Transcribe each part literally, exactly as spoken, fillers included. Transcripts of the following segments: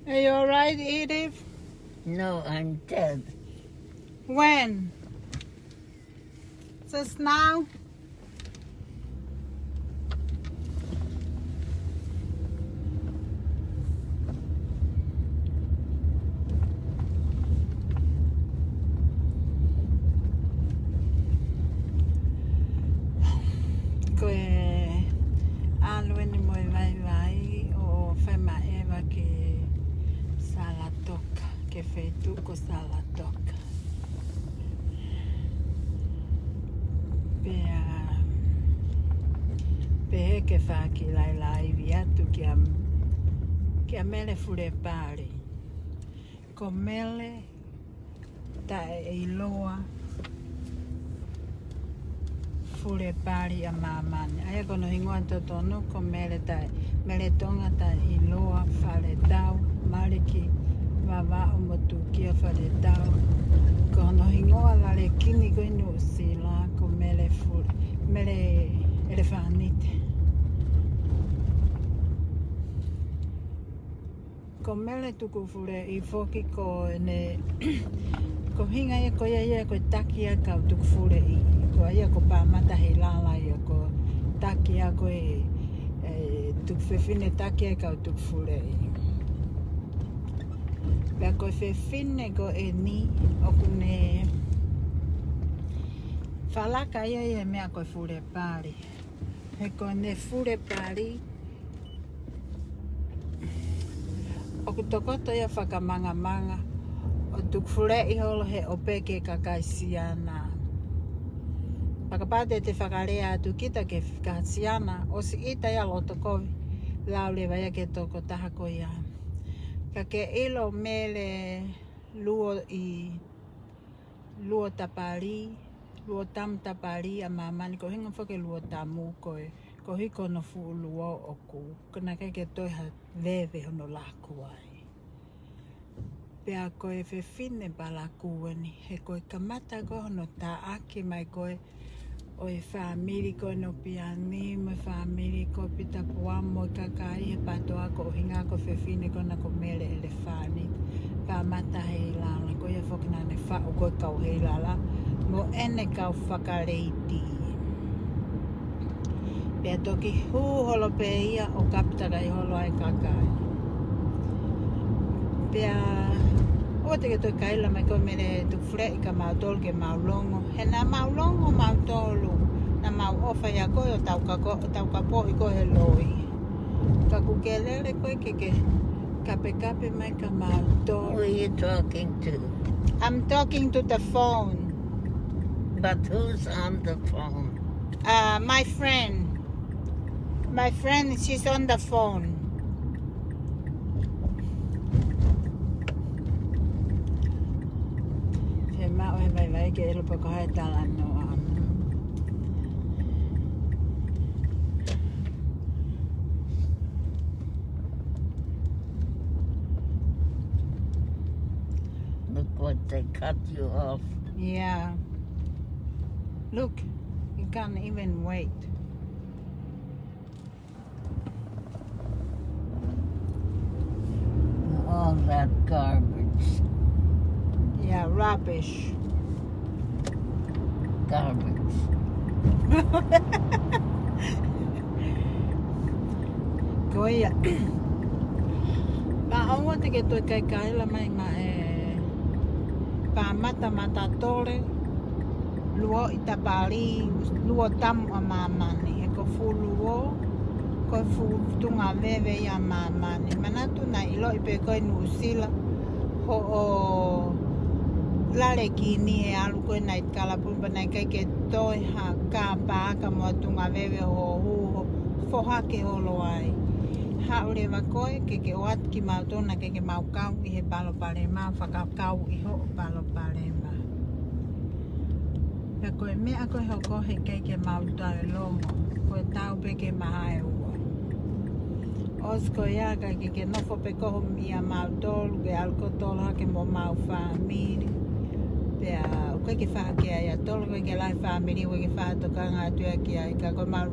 Are you all right, Edith? No, I'm dead. When? Just now? Ko e ʻalu eni mo e vaivai ʻo fai maʻeva ki Saratoga, ki he feituʻu ko Saratoga. Pea, pehē ke fakakilailaivi atu kia, kia Mele Fulepali. Ko Mele Taʻeʻiloa Fulepali ʻa māmani. ʻA ia ko hono hingoa totonu ko Mele Taʻe, Mele Tonga Taʻeʻiloa Faletau Maliki Vavaʻu Motukia Faletau. Ko hono hingoa lalekini ko ē ʻi Nuʻusila ko Mele Fule, Mele ʻElefānite. Ko Mele Tukufuleʻi foki ko ʻene, ko e ʻuhinga ia ko ia ia ko e taki ʻa e kau Tukufuleʻi. Ko ia ko Pāmata Heilala ia ko e taki ʻa ko ē, ʻe, tuku fefine taki ʻa e kau Tukufuleʻi. Pea ko e fefine ko eni ʻoku ne falaka ia ʻi he meʻa ko e Fulepali. He ko ʻene Fulepali ʻoku tokoto ia fakamangamanga ʻo tukufuleʻi holo he ʻope ki he kakai Siana. Fakapātete fakalea atu kita ki he kakai Siana, ʻosi ʻita ia loto kovi, lau leva ia ki he tokotaha ko ia. Ka ke ʻilo Mele Luo ʻi Luo Tapali, Luo Tamu Tapali ʻa māmani, ko e ʻuhinga foki Luo Tamu ko ē, koeʻuhi ko hono fuʻu luo ʻoku, ko ē naʻe ʻikai ke toe ha veve hono laku ai. Pea ko e fefine palaku eni, he ko e kamata ko ē hono taʻaki mai ko ē ʻo e fāmili ko ē ʻo Piani, mo e fāmili ko ē ʻo Pita Puamo, mo e kakai he PATOA ko e ʻuhinga ko e fefine ko ena ko Mele ʻElefānite, Pāmata Heilala, ko ia foki naʻa ne faʻu ko ē kau Heilala mo ʻene kau fakaleiti. Pea toki hū holo pē ia ʻo kapitaka ʻi holo ai kakai. Pea ʻoua te ke toe kaila mai ko Mele Tukufuleʻi kia mautolu ke mau longo. He naʻa mau longo mautolu, naʻa mau ʻofa ia ko ē ʻo tau ka ko, ʻo tau kapoʻi ko ē he loi. Ka ʻoku ke lele ko ē ke ke kapekape mai kia mautolu. Who are you talking to? I'm talking to the phone. But who's on the phone? Uh, my friend. My friend, she's on the phone. He maʻu he vaivai ke ʻilo pe ko e hā e talanoa. Look what they cut you off. Yeah. Look, you can't even wait. All that garbage. Yeah, rubbish. Garbage. Ko ia. Pea ʻoua te ke toe kaikaila mai maʻe Pāmata Matatole, Luo ʻi Tapali, Luo Tamu ʻa māmani. He ko e fuʻu luo, ko e fuʻu tuʻunga veve ia ʻa māmani. Manatu naʻe ʻiloʻi pē ko ē ʻi Nuʻusila hoʻo lalekini he ʻalu ko ē ʻa e naiti kalapuni pea naʻe ʻikai ke toe ha kā paaka mo ha tuʻunga veve hoʻo hū, hoʻo foha ke holo ai. Haʻu leva koe ke ke ʻoatu kimautolu naʻa ke ke mau kau ʻi he palopalema, fakakau ʻi hoʻo palopalema. Pea ko e meʻa ko ē hoko he ʻikai ke mau toe longo, ko e tau pē ke mahae ua. ʻOsi ko ia ka ke ke nofo pē koe ʻia mautolu, ke ʻalu koe tolo hake mo homau fāmili. Pea ʻoku ʻikai ke fai ha ke ai ʻa tolo, ʻoku ʻikai ke lahi fāmili, ʻoku ʻikai ke fai ha tokanga atu ia ki ai, ka ko mau,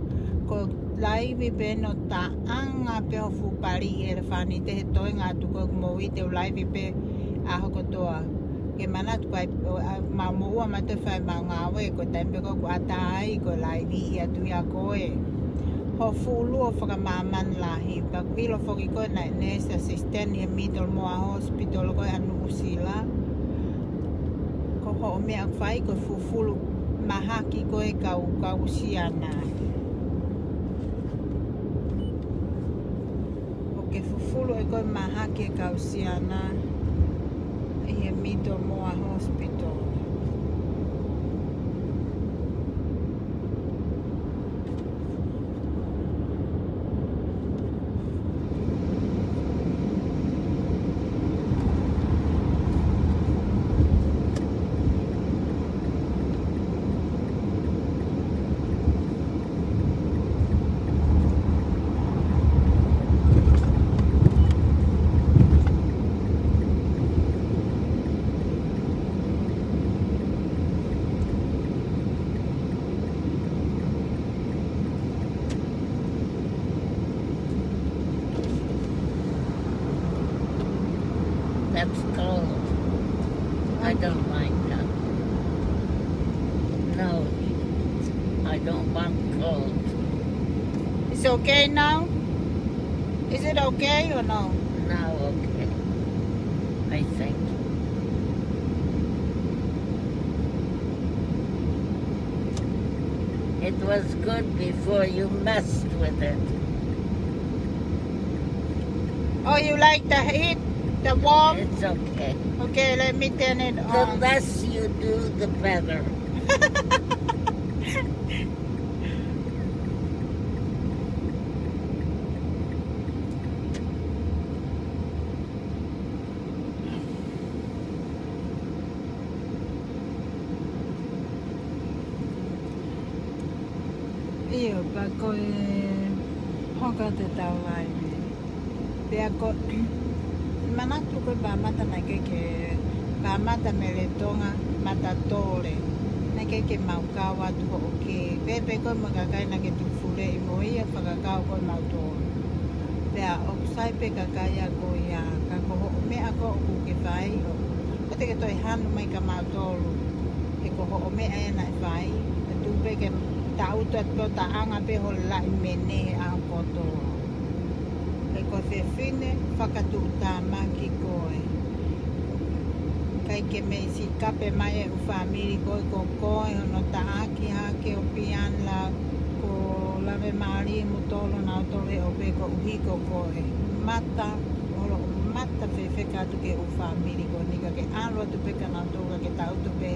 ko Laivi pē ʻo taʻanga pē ho fuʻu pali ʻelefānite he toenga atu ko ē ʻoku mou ʻi te u laivi pē ʻaho kotoa. Ke manatu ko e, ʻo, ʻa, ma moʻua ma te fai ma ngāue ko e taimi pē ko ē ʻoku ʻatā ai ko e laivi ʻi atu ia ko ē. Ho fuʻu luo fakamāmani lahi, pea ʻoku ʻilo foki ko ē naʻe nurse assistant he Middlemore Hospital ko ē ʻa Nuʻusila. Ko hoʻo meʻa ʻoku fai ko e fufulu mahaki ko ē kau, kau siana. ʻOku ke fufulu ʻe koe mahaki e kau siana ʻi he Middlemore Hospital. That's cold. I don't like that. No, I don't want cold. It's okay now? Is it okay or no? Now okay, I think. It was good before you messed with it. Oh, you like the heat, the warm? It's okay. Okay, let me turn it on. The less you do, the better. ʻIo, pea ko e hoka te tau ai. Pea ko, manatu ko e Pāmata naʻe ʻikai ke, Pāmata mei Letonga, Matatole. Naʻe ʻikai ke mau kau atu hoʻo kē. Pea pehē ko e mo e kakai naʻa ke tuku fuleʻi mo ia fakakau ko e mautolu. Pea ʻoku sai pē kakai ia ko ia, ka ko hoʻo meʻa ko ē ʻoku ke fai ʻo, ʻoua te ke toe hanu mai kia mautolu. He ko hoʻo meʻa ē naʻe fai, ʻe tuku pē ke taʻutu atu pē ʻo taʻanga pē ho laʻi mene he ʻaho kotoa. He ko e fefine fakatuʻutāmaki koe. ʻIkai ke mei sikape mai e ʻū fāmili ko ē ko koe, hono taʻaki hake ʻo Piana, ko Lavemalie mo Tolo, nautolu he ʻope koeʻuhi ko koe. Mata, ʻolo mata fefeka atu ki he ʻū fāmili ko eni, ka ke ʻalu atu pē kia nautolu ka ke taʻutu pē,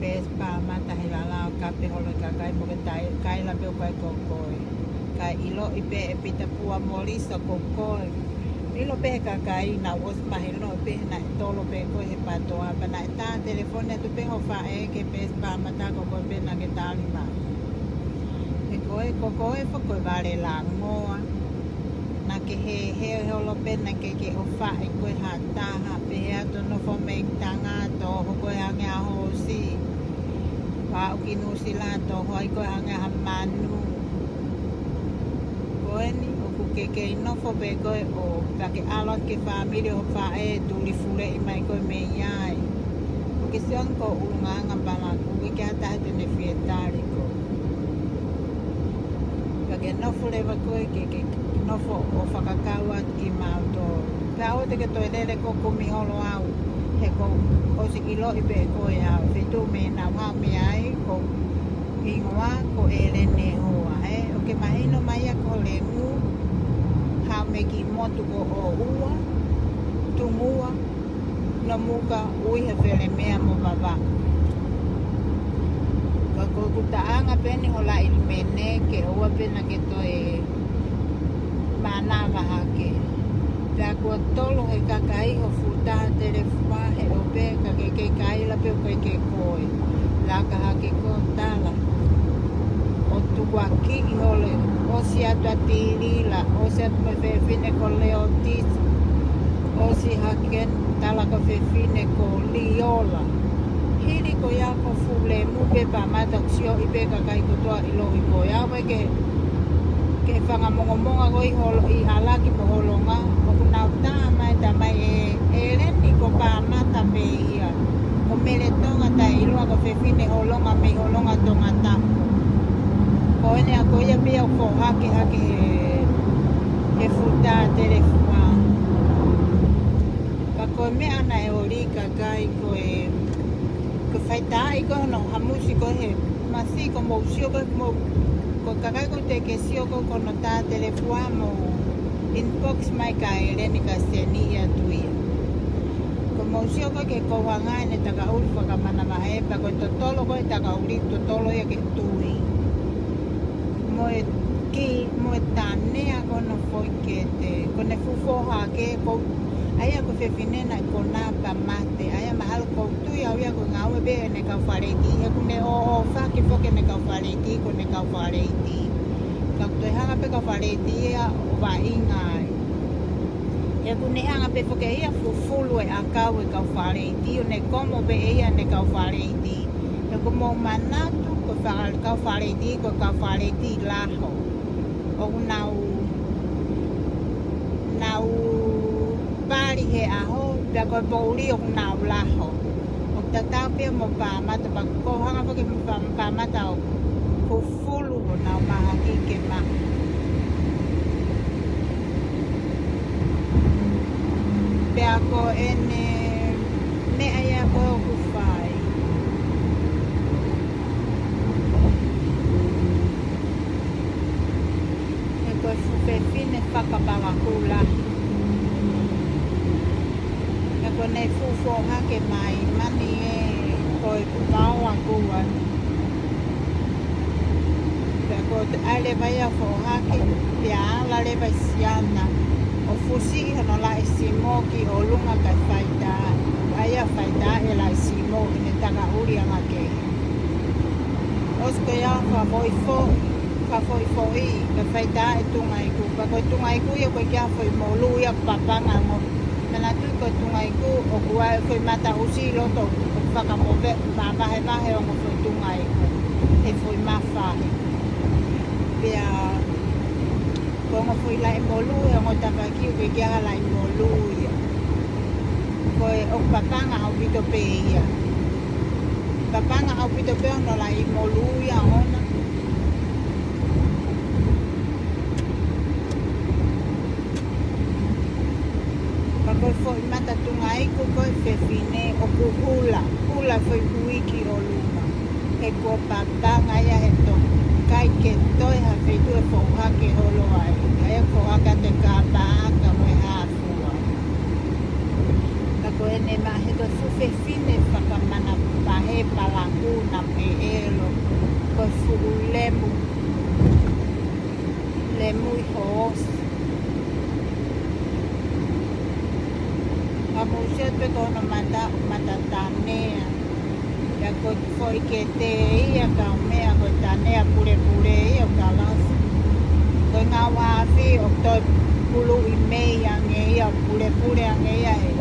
pē Pāmata he lalao kape holo e kakai mo ke tai, kaila pē ʻoku ʻikai ko koe. Kae ʻiloʻi pē ʻe Pita Pua Molisa ko koe. ʻIlo pē he kakai naʻa nau ʻosi mahino pē naʻe tolo pē koe he pātoa, pea naʻe tā telefoni atu pē ho faʻē ki he Pāmata ko koe pē naʻa ke tali mai. He ko e, ko koe foki ko e vale langoa. Naʻa ke hē, hē holo pē naʻa ke ke ʻofaʻi koe ha taha, pehē atu nofo mei tangata, ʻoho koe hangē ha hoosi. Pea aʻu ki Nuʻusila, ʻoho ai koe hangē ha manu. Ko eni, ʻoku ke kei nofo pē koe ʻo, pea ke ʻalu ki he fāmili ho faʻē, tuli fuleʻi mai koe mei ai. ʻOku ke sio ange ki ho ʻulungaanga palaku, ʻoku ʻikai ha taha te ne fie tali koe. Pea ke nofo leva koe ke, ke nofo ʻo fakakau atu kimautolu. Pea ʻoua te ke toe lele ko e kumi holo au. He kuo ʻosi ʻiloʻi pē ʻe koe au. Feituʻu meʻa naʻa ku haʻu mei ai, ko e hingoa ko ʻElene Hoa, ē. ʻOku ke mahino mai ia ko e lemu, haʻu mei he kiʻi motu ko ʻOua, Tungua, Namuka, ui he Felemea mo Vavaʻu. Ka ko ʻeku taʻanga pē eni ho laʻi mene ke ʻoua pē naʻa ke toe mānava hake. Pea kuo tolo he kakai ho fuʻu taha telefua he ʻope ka ke kei kaila pē ʻoku ʻikai ke koe. Laka hake ko e tala. ʻO tukuakiʻi holo, ʻosi atu ʻa Tilila, ʻosi atu mo e fefine ko Leotisi, ʻosi hake tala ko e fefine ko Liola. Hili ko ia ko e fuʻu lemu pē Pāmata ʻoku sioʻi pē kakai kotoa ʻiloʻi ko ia, ʻoua ke Ke fanga mongomonga ko ē ʻi Holo-, ʻi ʻAlaki mo Holonga, ʻoku nau tā mai, tā mai ʻe, ʻe ʻEleni ko Pāmata pē ia. Ko Mele Tonga taʻeʻiloa, ko e fefine Holonga mei Holonga Tongatapu. Ko ʻene ako ia pē ia ʻoku foʻohake hake he, he fuʻu tā telefua. Ka ko e meʻa naʻe ʻoli kakai ko e, ko e faitaaʻi ko ē hono hamusi ko ē he masi ko mou sio ko ē mou, ko e kakai ko ē te ke sio ko ē ko hono tā telefua mou inbox mai kia ʻEleni ka seni ia tuia. Ko mou sio ko ē ke kouhanga ʻene takaʻuli fakamanavahē pea ko e totolo ko ē takaʻuli totolo ia ke tui. Mo e ki, mo e tanea ko hono foʻi kete, ko ʻene fuʻu foʻohake ko ʻa ia ko e fefine naʻe konā pea mate, ʻa ia mahalo ʻoku ou tui au ia ko e ngāue pē ʻene kau faleiti, he ʻoku ne ʻōʻōfaki foki ʻene kau faleiti, ko ʻene kau faleiti. Ka ʻoku toe hanga pē kau faleiti ia ʻo vaʻinga ai. He ʻoku ne hanga pē foki ia fufulu e ʻakau e kau faleiti, ʻo ne komo pē ia ʻene kau faleiti. He ʻoku mou manatu ko e faka-, kau faleiti, ko e kau faleiti laho. ʻOku nau, nau pali he ʻaho, pea ko e poʻuli ʻoku nau laho. ʻOku tatau pē ia mo Pāmata, pea ʻoku ou hanga foki mo Pā-, Pāmata ʻo fufulu honau mahaki ke maha. Pea ko ʻene meʻa ia ko ē ʻoku fai. He ko e fuʻu fefine fakapalakū lahi. He ko ʻene fuʻu foʻohake mai mani ē ko e pau aku atu. Pea ko e ʻai leva ia foʻohake, pea ala leva ʻe siana ʻo fusiʻi hono laʻi simo ki ʻolunga kae faitaaʻi, ʻa ia faitaaʻi e laʻi simo ʻi heʻene takaʻuli anga kehe. ʻOsi ko ia fakafoʻifoʻi, fakafoʻifoʻi, kae faitaaʻi e tunga iku, pea ko e tunga iku ia ko e kiʻi foʻi molū ia papanga mo Manatuʻi ko e tunga iku, ʻoku ʻi ai e foʻi mata ʻusi ʻi loto, ʻoku fakamove, mavahevahe ongo foʻi tunga iku he foʻi mafahi. Pea ko e ongo foʻi laʻi molū, he ongo tafaʻaki ʻoku ʻikai ke ʻi ai ha laʻi molū ia. Ko e ʻoku papanga ʻaupito pē ia. Papanga ʻaupito pē hono laʻi molū ia ʻoʻona. Ka ko e foʻi mata tunga iku ko ē fefine ʻoku hula, hula foʻi uiki ʻolunga. He kuo papanga ia he toki ʻikai ke toe ha feituʻu ʻe foʻohake holo ai. ʻA ia foʻohake atu e kapa aka mo e hafua. Ka ko ʻene meʻa he ko e fuʻu fefine fakamanavahē palakū namu ʻe ʻelo. Ko e fuʻu lemu. Lemu ʻi hoosi. Ka mou sio atu pē ko hono mata, mata tanea. Pea ko e foʻi kete ia ka meʻa ko e tanea pulepule ia ʻo kalasi. Ko e ngāue afi ʻoku toe puluʻi mei ange ia, pulepule ange ia he,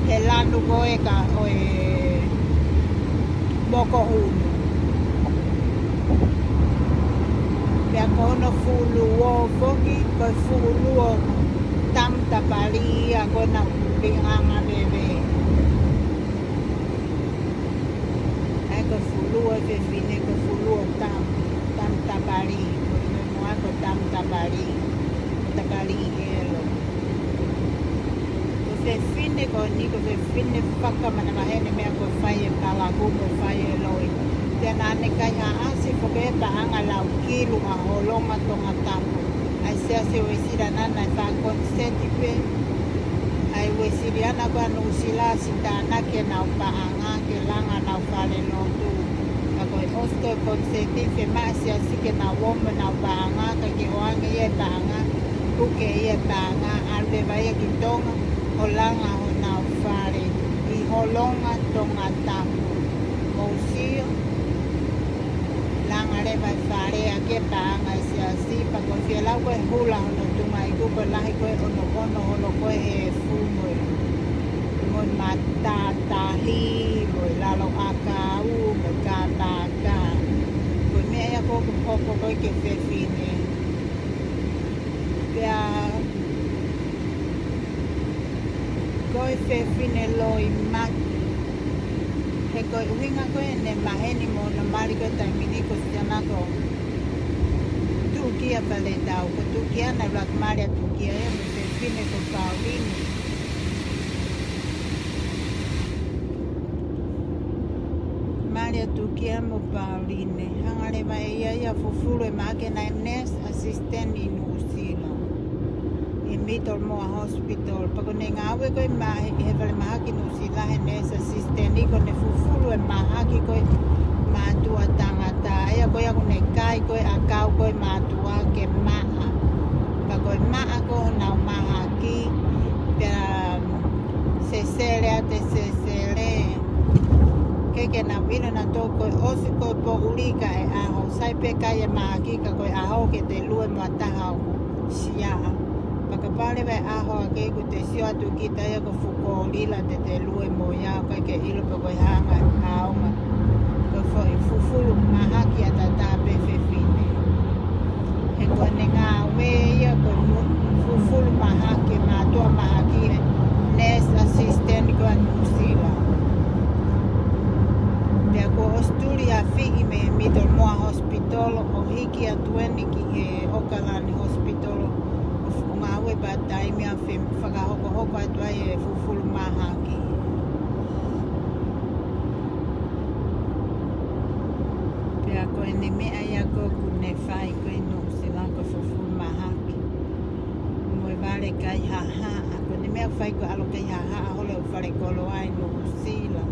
he lanu ko ē ka ʻo e moko unu. Pea ko hono fuʻu luo foki, ko e fuʻu luo tamu tapali ia ko ena ʻoku pinganga veve. ʻA ia ko e fuʻu luo e fefine, ko e fuʻu luo tamu, tamu tapali, ko e meʻa mo ʻai ko e tamu tapali, tapali ʻelo. Ko e fefine ko eni, ko e fefine fakamanavahē ʻene meʻa ko e fai e palakū mo e fai e loi. Pea naʻa ne kaihaʻasi foki e paʻanga lau kilu ʻa Holonga Tongatapu. ʻA e Siasi Uēsiliana naʻe fakakoniseti pē ʻa e Uēsiliana ko ē ʻa Nuʻusila ʻo siʻi tānaki ʻenau paʻanga ke langa ʻenau falelotu. Ka ko e ʻosi ko ē koniseti fiemaʻu e siasi ke nau ō mo ʻenau paʻanga, ka ke ʻoange ia e paʻanga, puke ia e paʻanga, ʻalu leva ia ki Tonga ʻo langa honau fale ʻi Holonga Tongatapu. Mou sio, langa leva e fale ʻaki e paʻanga e siasi, pea ko e fie lau ko e hula hono tunga iku, ko e lahi ko ē ʻonoʻono holo ko ē he fumo mo e matātahi, mo e lalo ʻakau, mo e kāpaka. Ko e meʻa ia Ko hoku hoko ko ē ke fefine. Pea ko e fefine loʻimata. He ko e ʻuhinga ko ē ʻene maheni mo hono mali ko e taimi ni ko siana ko Tukia Faletau. Ko Tukia naʻe ʻuluaki mali ʻa Tukia ia mo e fefine ko Pauline. Mali ʻa Tukia mo Pauline. Hanga leva ʻe ia ia ʻo fufulu e mahaki, naʻe nurse assistant ʻi Nuʻusila, ʻi Middlemore Hospital. Pea ko ʻene ngāue ko ē ʻi he fale mahaki Nuʻusila he nurse assistant, ko ʻene fufulu e mahaki ko ē mātuʻa tangata. ʻA ia ko ia ʻoku ne kai ko ē ʻakau ko ē mātuʻa ke maʻa. Pea ko e maʻa ko ē honau mahaki, pea sesele ʻa e sesele. Ke ke nau ʻilo nautolu ko e ʻosi ko ē poʻuli kae ʻaho, sai pē kai e mahaki ka ko e ʻaho ke te lue mo ha taha ʻoku sia. Pea kapau leva ʻe ʻaho ake kuo te sio atu kita ia ko Fukolila te te lue mo ia, ʻikai ke ʻilo pe ko e hā e ʻaonga. Ko e foʻi fufulu mahaki ʻataʻatā pē fefine. He ko ʻene ngāue ia ko e mu-, fufulu mahaki, mātuʻa mahaki, nurse assistant ko ē ʻa Nuʻusila. Pea kuo ʻosi tuli ʻa Fiki mei Middlemore Hospital ʻo hiki atu eni ki he Auckland Hospital ʻo ngāue part-time ʻo fakahokohoko atu ai e fufulu mahaki. Pea ko ʻene meʻa ia ko ē ʻoku ne fai ko ē ʻi Nuʻusila ko e fufulu mahaki mo e vale kaihaʻahaʻa. Ko ʻene meʻa ʻoku fai ko e ʻalu kaihaʻahaʻa holo ʻi he falekoloa ʻi Nuʻusila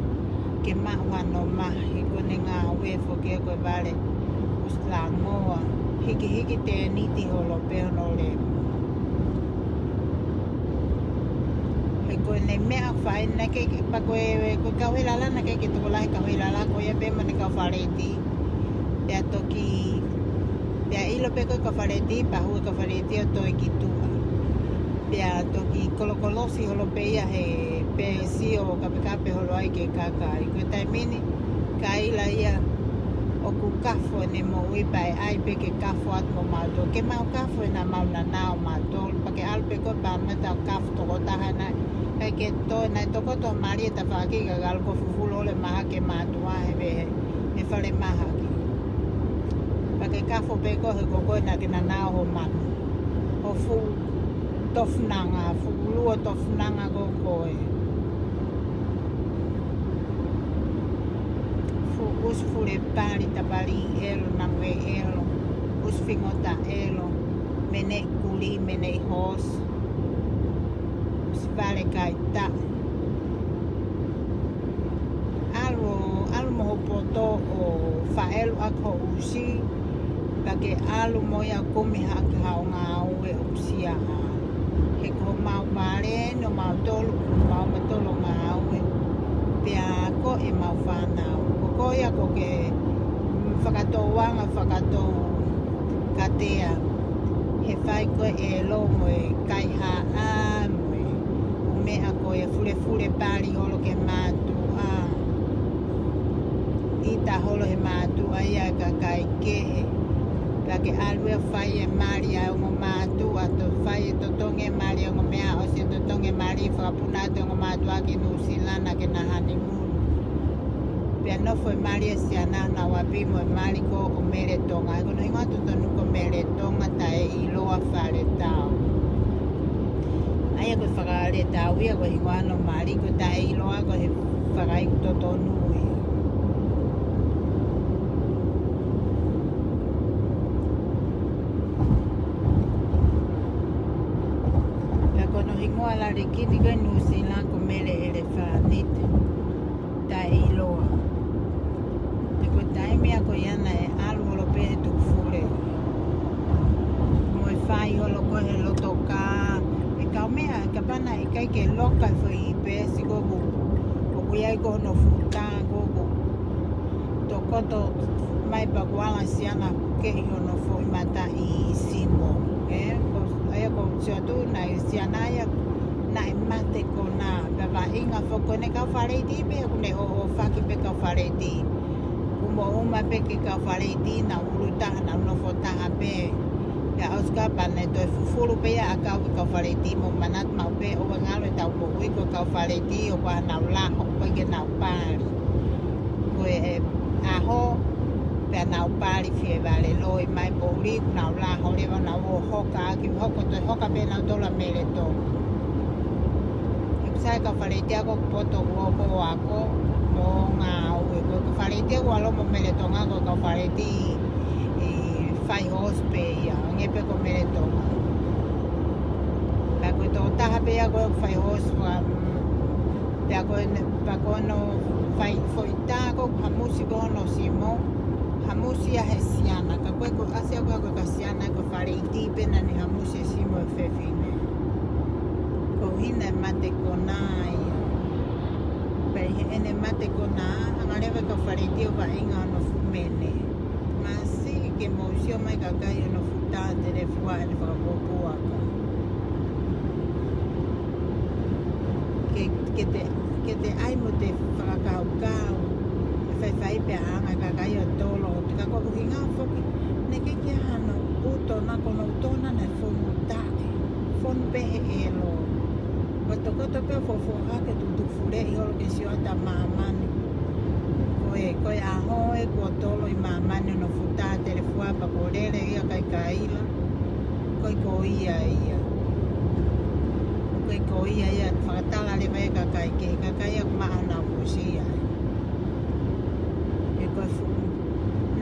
ke maʻu hano mahi. Ko ʻene ngāue foki ia ko e vale ʻosi langoa, hikihiki tēniti holo pē hono leva. He ko ʻene meʻa ʻoku fai naʻe ʻikai ke, pea ko e, ko e kau heilala naʻe ʻikai ke tokolahi kau heilala ko ia pē mo ʻene kau faleti. Pea toki, pea ʻilo pē ko e kau faleti, pea hū e kau faleti ʻo toe ki tuʻa. Pea toki kolokolosi holo pē ia he peesi ʻo kapekape holo ai ki he kakai. Ko e taimi ni, kaila ia ʻoku kafo ʻene moʻui pea ʻe ʻai pē ke kafo atu mo mautolu. Ke mau kafo ʻena mau nanao mautolu. Pea ke ʻalu pē koe pea mata ʻo kafo tokotaha naʻe ʻikai ke toe, naʻe tokoto mali e tafaʻaki ka ke ʻalu ʻo fufulu holo e mahaki e mātuʻa he vehe, he fale mahaki. Pea ke kafo pē koe he ko koe naʻa ke nanao ho manu. Ho fuʻu tofunanga, fuʻu luo tofunanga ko koe. Fuʻu ʻusi fule pali, tapali ʻelo, nangue ʻelo, ʻusi fingota ʻelo, meneʻi kuli, meneʻi hoosi, ʻusi vale kaitaʻi. ʻAlu, ʻalu mo ho poto ʻo faʻelu ʻaki ho ʻusi, pea ke ʻalu mo ia ʻo kumi hake haʻo ngāue ʻoku sia ʻa. He ko homau vale eni ʻo mautolu, ko mautolu ʻoku ngāue. Pea ko ʻemau fānau. Ko koe ia ʻoku ke, mm, fakatouanga, fakatou katea. He fai ko ē ʻelo mo e kaihaʻa mo e ʻū meʻa ko ē, fulefule pali holo ki he mātuʻa. ʻIta holo he mātuʻa ia e kakai kehe. Pea ke ʻalu ʻo fai e mali ʻa e ongo mātuʻa, toe fai e totongi e mali ʻa e ongo meʻa, ʻosi e totongi e mali fakapuna atu e ongo mātuʻa ki Nuʻusila ke na honeymoon. Pea nofo e mali ʻa e siana ʻi honau ʻapi mo e mali ko ē ʻo Mele Tonga. He ko hono hingoa totonu ko Mele Tonga Taʻeʻiloa Faletau. ʻA ia ko e Faletau ia ko e hingoa hono mali, ko e Taʻeʻiloa ko e fakaiku totonu ia. Pea ko hono hingoa lalekini ko ē ʻi Nuʻusila ko Mele ʻElefanite Taʻeʻiloa. He ko e taimi ia ko ia naʻe ʻalu holo pē he tukufule. Mo e fai holo ko ē he loto kā. E kaumeʻa, kapau naʻe ʻikai ke loka e foʻi peesi ko ē ʻoku, ʻoku ʻi ai ko hono futa ko ē ʻoku tokoto mai pea kuo ala siana ke ʻi hono foʻi mataʻi simo. Ē, ko, ʻa ia ko Siotu naʻe siana ia naʻe mate ko ena, pea vaʻinga foki ko ʻene kau faleti pē, ʻoku ne ʻoʻofaki pē kau faleti. Kuo Mo uma pē ki he kau faleiti, nau ʻulu taha, nau nofo taha pē. Pea ʻosi ko ia pea ne toe fufulu pē ia ʻa e kau ki he kau faleiti, mou manatu maʻu pē ʻoua ngalo ʻetau moʻui ko e kau faleiti, ʻoku ʻikai ke nau laho, ʻoku ʻikai ke nau pali. Ko e ʻaho, pea nau pali fie vale loi mai poʻuli, nau laho leva nau ō hoka, ki hoko toe hoka pē nau tola meleto. ʻOku sai kau faleiti ako poto ʻoku ʻoku ako mo ngāue. Ko e kau faleiti ʻoku ʻalu mo Meletonga ko e kau faleiti ʻi fai hoosi pē ia, nge pē ko Meletonga. Pea ko e tokotaha pē ia ko e fai hoosi, pea ko e, pea ko hono fai foʻi tā ko e hamusi ko hono simo, hamusi ia he siana, ka ko e ko ʻasi ia ko e ko e ka siana ko e faleiti pē naʻa ne hamusi e simo e fefine. Ko hina e mate konā ia. Pea ʻi heʻene mate konā, hanga leva e kau faleiti ʻo vaʻinga hono fuʻu mene. Masiʻi ke mou sio mai kakai hono fuʻu tā telefua ʻene fakapuapuaka. Ke, ke te, ke te ʻai mo te fakakaukau. Ke faifai pea hanga kakai ʻo tolo. Te ka ko e ʻuhinga foki, ne ke ke hano ʻuto na ko hono ʻuto na ne fonu taʻe. Fonu pē he ʻelo. Ko e tokoto pē ʻo fofoha ke tutufuleʻi holo ke sio atu ʻa māmani. Ko e, ko e ʻaho ē kuo tolo ʻi māmani hono fuʻu tā telefua pea kuo lele ia kaikaila. Ko e ko ia ia. Ko e ko ia ia, fakatala leva e kakai ke, kakai ia ʻoku maʻa nau kusia. Ke ko e fuʻu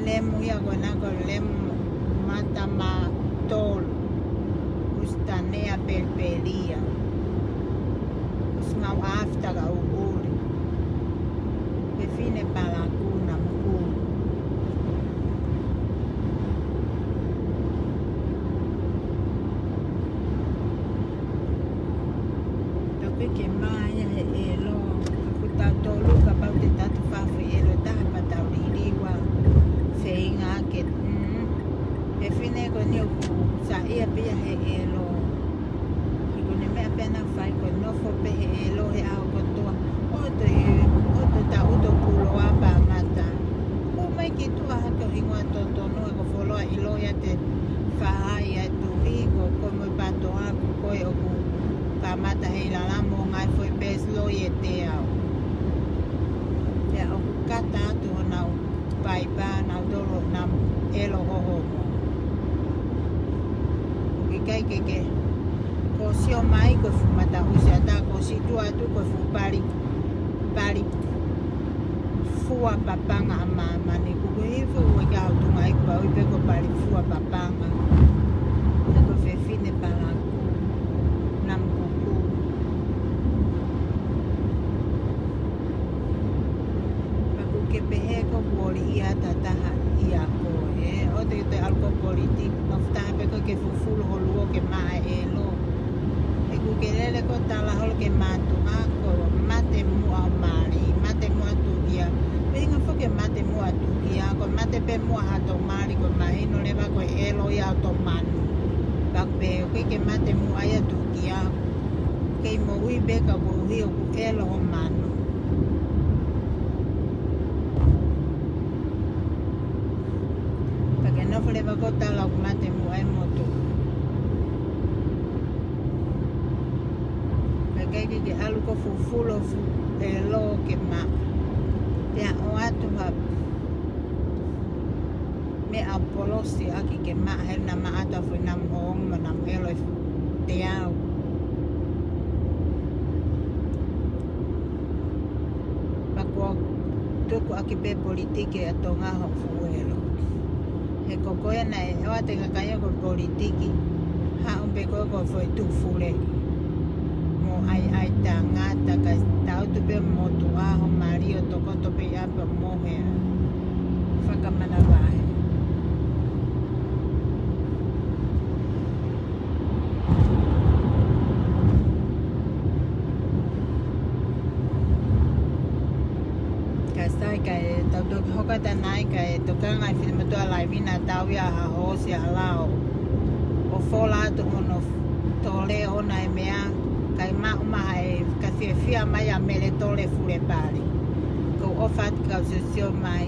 lemu ia ko ena ko e lemu mata mā tolu. ʻUsi tanea pelipelia. ʻUsi ngau after ka ʻuʻuli. Fefine palakū namu kū. Ka ʻoku ʻikai ke maʻa ia he ʻelo. Ka ko tautolu kapau te tau fafo ʻelo taha pea tau liliu ʻa feinga ke, mm, fefine ko eni ʻoku saiʻia pē ia he ʻelo. He ko ʻene meʻa pē naʻa ne fai ko e nofo pē he ʻelo he ʻaho kotoa. ʻOto e, ʻoto ta ʻuto puloa pea mata. Ko mai ki tuʻa hake ʻo hingoa totonu he ko e fuoloa ʻilo ia te faʻa ia tuʻi ko ko mo e pātoa ko ko e ʻoku kamata he ʻilala mo e ngaahi foʻi best loi ʻe teau. Pea ʻoku kata atu honau paipa nautolu namu ʻelo hohongo. ʻOku ʻikai ke ke. Ko sio mai ko e fuʻu mata ʻusi ata ko si tua atu ko e fuʻu pali, pali fua papanga ʻa māmani. Kuku hifo ua ka au tunga i pau i pe ko pali fua papanga. Ko e fefine palakū. Namu kū. Pea ʻoku ke pehē ko kuo ʻoli ia tataha ia ko e. ʻOua te te ʻalu ko politiki, nofo taha pē ko ke fufulu holo ke maʻa e ʻelo. He ʻoku ke lele ko tala holo ke mātuʻa ko mate muʻa ʻo mali, mate muʻa tukia. Pea ʻi he ngaahi foʻi ke mate muʻa tukia, ko mate pē muʻa ha tō mali ko mahino leva ko e ʻelo ia ʻo tō manu. Pea ʻoku pehē ʻoku ʻikai ke mate muʻa ia tukia. Kei moʻui pē ka koeʻuhi ʻoku ʻelo ho manu. Pea ke nofo leva ko tala ʻoku mate muʻa e motu. Pea ʻikai ke ke ʻalu ko fufulu fuʻu ʻelo ke maʻa. Pea ʻoatu ha meʻa polosi ʻaki ke maʻa he naʻa maʻa atu ʻa e foʻi namu hohongo mo e namu ʻelo ʻe teau. Pea kuo tuku ʻaki pē politiki ʻa Tonga hoʻo fuʻu ʻelo. He ko koe naʻe ʻoua te kakai ko politiki, haʻu pē ko ko foʻi tuʻu fule. Mo ʻai ʻai tangata ka tautu pē motuʻa ho mali ʻo tokoto pē ia pea mohe. Fakamanavahē. Ka sai ka e tau toki hoka tanai ka e tokanga i fili matua lai mina tau ia ha hoosi a lao. ʻO fola atu hono tole ona e meʻa, kai maʻu maha e ka fiefia mai a mele tole fule pali. Ko ʻofa atu kau sosio mai.